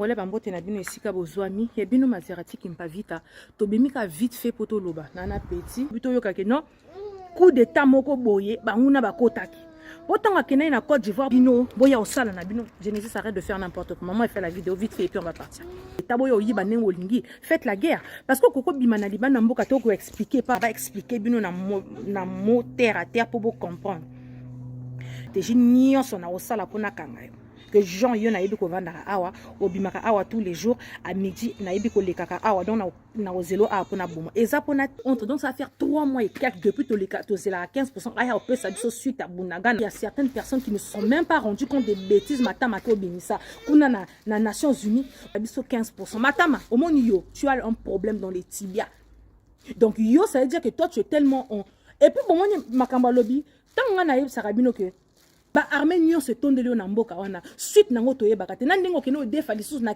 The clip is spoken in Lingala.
Congolais, bambote na bino esika bozwami. Ya bino Maserati Kimpavita. Tobimi ka vite fait po toloba na petit toyokaki non coup d'état moko boye, banguna bakotaki po ntango akendaki na Côte d'Ivoire. Bino boya osala na bino. Genesis, arrête de faire n'importe quoi. Maman, elle fait la vidéo vite fait et puis on va partir. Eta boya oyiba ndenge olingi, faites la guerre, parce que okoko bima na libanda mboka te, okoexpliquer pa baexpliquer bino na mo terre à terre mpo bocomprendre. Teji nyonso na kosala mpona kanga yo que Jean yo nayebi kovandaka awa, obimaka awa tous les jours à midi, nayebi kolekaka awa, donc na kozelo awa mpona boma eza mpona honte. Donc ça va faire 3 mois et quelques depuis toleka, tozelaka 15 aya opesa biso suite ya Bunagana. Il y a certaines personnes qui ne se sont même pas rendu compte des bêtises Matama ke obimisa kuna na Nations Unies. Biso 15, Matama, omoni yo, tu as un problème dans les tibias. Donc yo, ça veut dire que toi, tu es tellement on et puis bomoni makambo alobi. Ntango ngai nayebisaka bino ke baarme nyonso etondeli yo na mboka wana, suite nango toyebaka te na ndenge okende odefa lisusu na